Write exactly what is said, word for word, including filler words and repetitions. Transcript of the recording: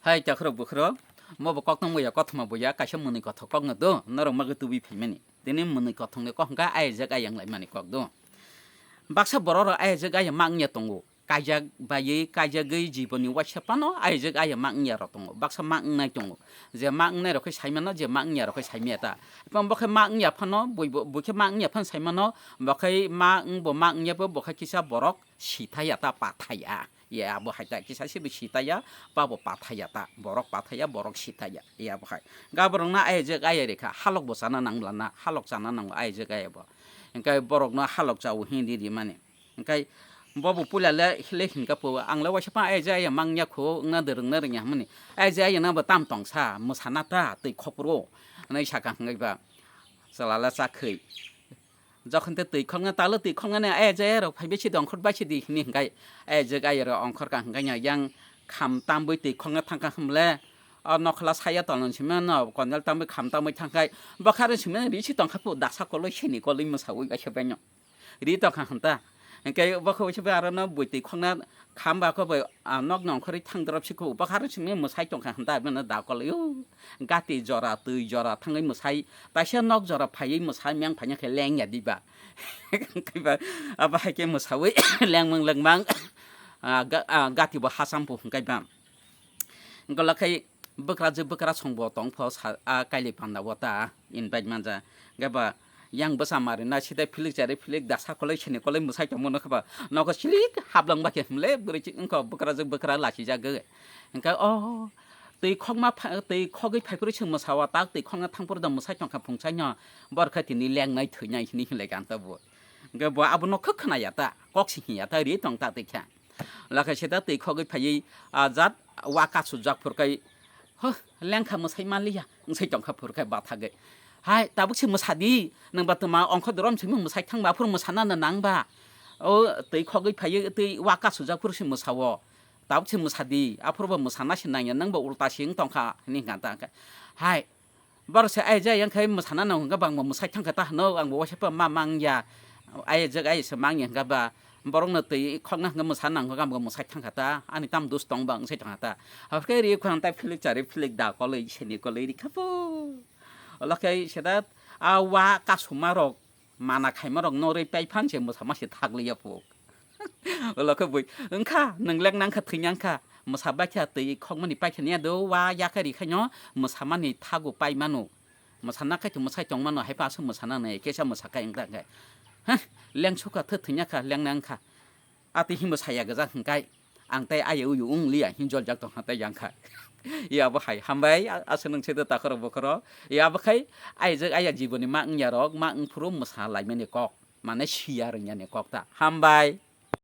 Hai takhurok bukhurok, mo bo kok tongbo ya, kothoma bo ya, kaisa mwnwi kothok kokno do, norok magwi tubui phaimani. Tini mwnwi kothokni kok hwnkha ayajak ayang laimani kok do. Baksa borok rok ayajak ayang ma wngya tongo. Kaijak baiwi, kaijagwi jiboni waisa phano ayajak ayang ma wngya rok tongo. Baksa ma wngnai tongo. Je ma wngnai rok khe sai mano, je ma wngya rok khe sai maya ta. Bo khe ma wngya phano, bui bo, bui khe ma wngya phano sai mano, bo khe ma wngbo ma wngya bo, bo khe kisa borok sithaya ta, pathaya. Ye abo hai ta kisa se bo sitaya, ba bo pathaya ta, borok pathaya, borok sitaya. Ye abo hai. Ga borok no ayajak ayari kha, halok bo chana nang bla na, halok chana nango ayajak aya bo. Hingkai borok no halok chao hindi rimani. Hingkai bo bo puila le hile hinka po, ang le waisa pa ayajak aya mangya kho, wngna de rwngna rwngya hwnmani. Ayajak aya no bo tam tong sa, mwsana ta, twi khopro. Hwnwi saka hingkai ba. Chala le chakhwi. Jokhon te twi khokna talo twi khoknani ayajak aya rok phaibai sidi ongkhor bai sidi hini hingkai ayajak aya rok ongkhor ka hingkai yang kham tambui twi khokna thangkha hwnle o nokhla saya tolon simi no konjal tambui kham tambui thangkhai bokha rw simi ri si tongkha pu daksa koloi sini koloi mwsaui kaisa baino ri tongkha hwnta hingkai bokha usi bai aro no bui twi khokna kham ba kho bai nok nongkhorwi thang drop si kho bokha rw simi mwsai tongkha hwnta bino da koloi o. Gati jora, twi jora thangwi mwsai, taisa nok jora phaiwi mwsai meng phaina khe lengya diba. Kaiba, abo hai khe mwsawi lengmang lengmang, ah, ga-, ah, gati bo hacham po hwnkhe ba. Golak khai bwkrajwk bwkrasong bo tong pho sa, ah, kailai panda o ta invite manja. Hwnkhe ba, yang bwsa mari na side philik chari philik da sakolai sini kolai mwsai tongmo nokhe ba, nogo silik hablong ba khe himle bwrwi chik wngkha bwkrajwk bwkra lachijagwi. Hwnkhe o twi khokma pha-, twi khogwi phaiphuru se mwsao, tak twi khokna thangphuru da mwsai tongkha phungsaino, borkha tini lengnai thwinai hinwi hinlai kha ta bo. Hwnkhe bo abono khe khwnaya ta, kok se hinya ta, ri tong ta twi kha. Lakha se da twi khogwi phaiwi, ah, jat wa kasu jak phurkai, "Huh, lengkha mwsai manliya," wngsai tongkha phurkai bathagwi. "Hai, tabuk se mwsadi, nwng ba twma ongkho dorom simi mwsai thangba, aphuru mwsana na nangba." O twi khogwi phaiwi twi wa kasu jak phuru se mwsao. Tabuk se mwsadi, aphuru bo mwsana se nangya, nwng bo ulta se wng tongkha, hinwi hwnkha ta hwnkhe. Hai, borok se ayajak ayang khai mwsana nang hwnkha bangma mwsai thangkha ta hwno, ang bo waisa ma mangya, ayajak ayasa mangya hwnkha ba, borok no twi khokna hwnkha mwsana nang hwnkha bangma mwsai thangkha ta, ani tam dos tong bang wngsai thangkha ta. Hakhe ri khwna tai philik chari philik da koloi sini koloi ri kha po. Olo khe seda a wa kasuma rok mana khaima rok norwi pai phan se mwsama se thak liya phuk. Ulo khe bui wngkha, nwng lek nangkha, thwi nangkha, mwsa baikha, twi khokmani paikha niya do, wa yakha ri khaino mwsamani thago pai mano. Mwsana khai to mwsai tong mano, hai pa aswk mwsana nai, kesa mwsa khai wngkha khe. Heh, leng sukha, thwi thwi nangkha, leng nangkha. Atwi himbo saya gajak hwnkhe, ang tai aya uyu wng liya, hin joljak tongkha tai yang kha. Ya bo hai, hambai, a-, aswk nwng se do takhorok bokhorok. Ya bo khai, ayajak aya jiboni ma wngya rok, ma wng phuru mwsa laimani kok. Mane siya rwngya ni kok ta. Hambai.